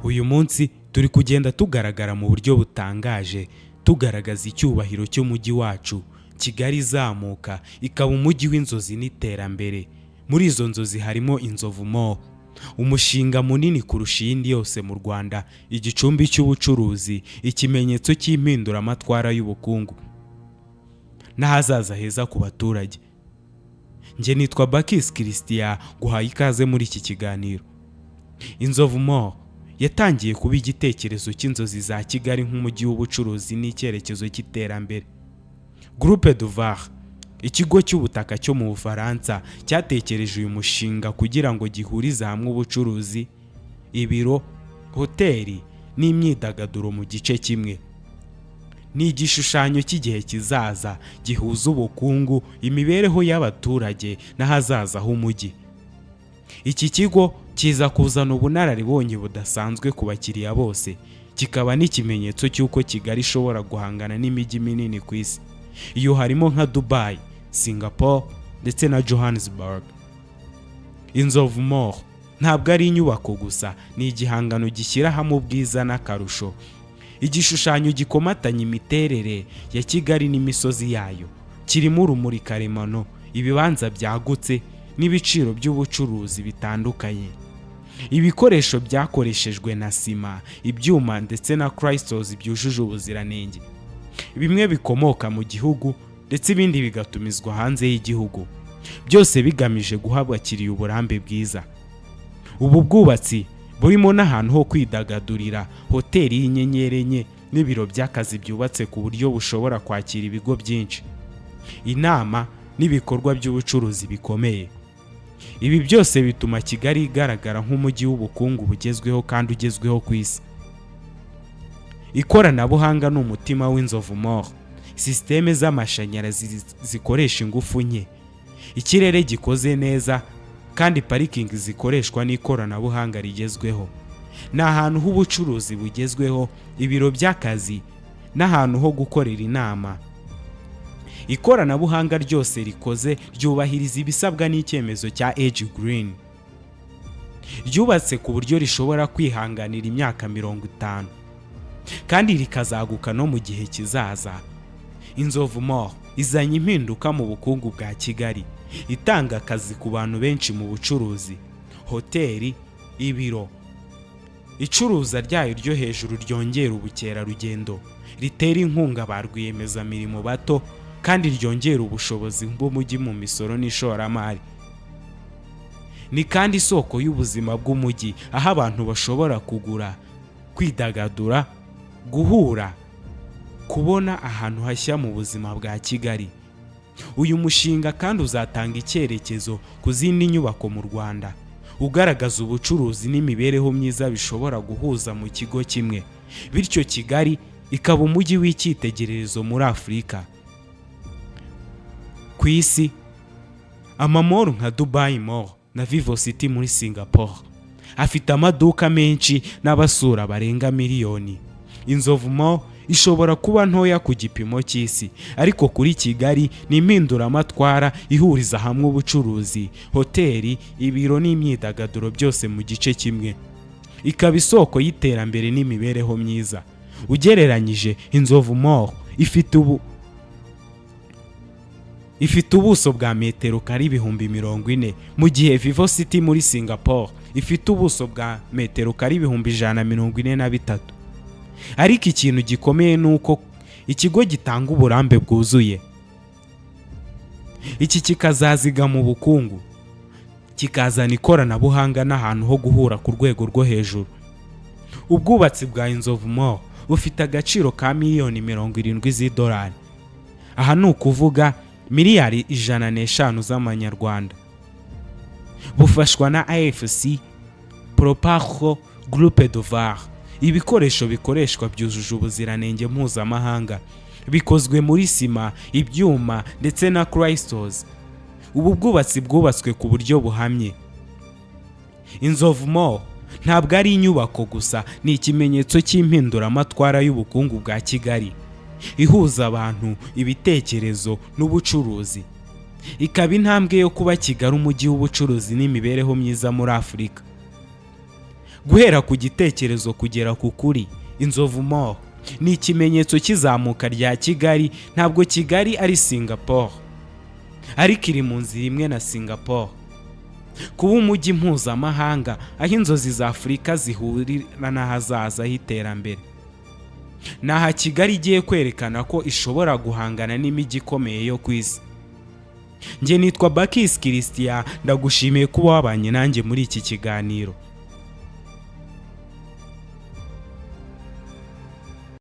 Uyu munsi turi kugenda tugaragara mu buryo butangaje, tugaragaza icyubahiro cy'umujyi wacu, Kigali izamuka ikaba umujyi w'inzozi n'iterambere. Muri izo nzozi harimo Inzovu Mall, umushinga munini kurusha iyindi yose mu Rwanda, igicumbi cy'ubucuruzi, ikimenyetso cy'impinduramatwara y'ubukungu n'ahazaza heza ku baturage. Njye nitwa Bakisi Christian, guhaye ikaze muri iki kiganiro. Inzovu Mall yatangiye kuba igitekerezo cy'inzozi za Kigali nk'umujyi w'ubucuruzi n'icyerekezo cy'iterambere. Groupe Duval, ikigo cy'ubutaka cyo mu Bufaransa, cyatekereje uyu mushinga kugira ngo gihurize hamwe ubucuruzi, ibiro, hoteli n'imyidagaduro mu gice kimwe. Ni igishushanyo cy'igihe kizaza gihuza ubukungu, imibereho y'abaturage n'ahazaza h'umujyi. Iki kigo kiza kuzana ubunararibonye budasanzwe ku bakiriya bose, kikaba n'ikimenyetso cy'uko Kigali ishobora guhangana n'imijyi minini ku isi. Iyo harimo nka Dubai, Singapore ndetse na Johannesburg. Inzovu Mall ntabwo ari inyubako gusa, ni igihangano gishyira hamwe ubwiza n'akarusho. Igishushanyo gikomatanya imiterere ya Kigali n'imisozi yayo, kirimo urumuri karemano, ibibanza byagutse n'ibiciro by'ubucuruzi bitandukanye. Ibikoresho byakoreshejwe na sima, ibyuma ndetse na crystals byujuje ubuziranenge. Bimwe bikomoka mu gihugu ndetse ibindi bigatumizwa hanze y'igihugu. Byose bigamije guha abakiriya uburambe bwiza. Ubu bwubatsi burimo n'ahantu ho kwidagadurira, hoteli y'inyenyeri enye n'ibiro by'akazi byubatse ku buryo bushobora kwakira ibigo byinshi, inama n'ibikorwa by'ubucuruzi bikomeye. Ibi byose bituma Kigali igaragara nk'umujyi w'ubukungu bugezweho kandi ugezweho ku isi. Ikoranabuhanga ni umutima w'Inzovu Mall. Sisiteme z'amashanyarazi zikoresha ingufu nke, ikirere gikoze neza kandi parikingi zikoreshwa n'ikoranabuhanga rigezweho. Ni ahantu h'ubucuruzi bugezweho, ibiro by'akazi n'ahantu ho gukorera inama. Ikoranabuhanga ryose rikoze ryubahiriza ibisabwa n'icyemezo cya EDGE Green. Ryubatse ku buryo rishobora kwihanganira imyaka 50 kandi rikazaguka no mu gihe kizaza. Inzovu Mall izanye impinduka mu bukungu bwa Kigali, itanga akazi ku bantu benshi mu bucuruzi, hoteli, ibiro. Icuruza ryayo ryo hejuru ryongera ubukerarugendo, ritera inkunga ba rwiyemezamirimo bato kandi ryongera ubushobozi bw'umujyi mu misoro n'ishoramari. Ni kandi isoko y'ubuzima bw'umujyi, aho abantu bashobora kugura, kwidagadura, guhura, kubona ahantu hashya mu buzima bwa Kigali. Uyu mushinga kandi uzatanga icyerekezo ku zindi nyubako mu Rwanda, ugaragaza ubucuruzi n'imibereho myiza bishobora guhuza mu kigo kimwe, bityo Kigali ikaba umujyi w'icyitegererezo muri Afurika, ku isi. Ama mall nka Dubai Mall na Vivo City muri Singapore afite amaduka menshi n'abasura barenga miliyoni. Inzovu Mall ishobora kuba ntoya ku gipimo cy'isi, ariko kuri Kigali ni impinduramatwara ihuriza hamwe ubucuruzi, hoteli, ibiro n'imyidagaduro byose mu gice kimwe, ikaba isoko y'iterambere n'imibereho myiza. Ugereranyije, Inzovu Mall ifite ubuso bwa metero kare 40,000, mu gihe Vivo City muri Singapore ifite ubuso bwa metero kare 143,000. Ariko ikintu gikomeye ni uko ikigo gitanga uburambe bwuzuye. Iki kikazazigama ubukungu, kikazana ikoranabuhanga n'ahantu ho guhura ku rwego rwo hejuru. Ubwubatsi bwa Inzovu Mall bufite agaciro ka miliyoni 70 z'idolari, aha ni ukuvuga miliyari 105 z'amanyarwanda. Bufashwa na AFC, Proparco, Groupe Duval. Ibikoresho bikoreshwa byujuje ubuziranenge mpuzamahanga, bikozwe muri sima, ibyuma ndetse na crystals. Ubu bwubatsi bwubatswe ku buryo buhamye. Inzovu Mall ntabwo ari inyubako gusa, ni ikimenyetso cy'impinduramatwara y'ubukungu bwa Kigali, ihuza abantu, ibitekerezo n'ubucuruzi, ikaba intambwe yo kuba Kigali umujyi w'ubucuruzi n'imibereho myiza muri Afurika. Guhera ku gitekerezo kugera ku kuri, Inzovu Mall ni ikimenyetso cy'izamuka rya Kigali. Ntabwo Kigali ari Singapore, ariko iri mu nzira imwe na Singapore, kuba umujyi mpuzamahanga aho inzozi za Afurika zihurira n'ahazaza h'iterambere. Ni aha Kigali igiye kwerekana ko ishobora guhangana n'imijyi ikomeye yo ku isi. Njye nitwa Bakisi Christian, ndagushimiye kuba wabanye nanjye muri iki kiganiro.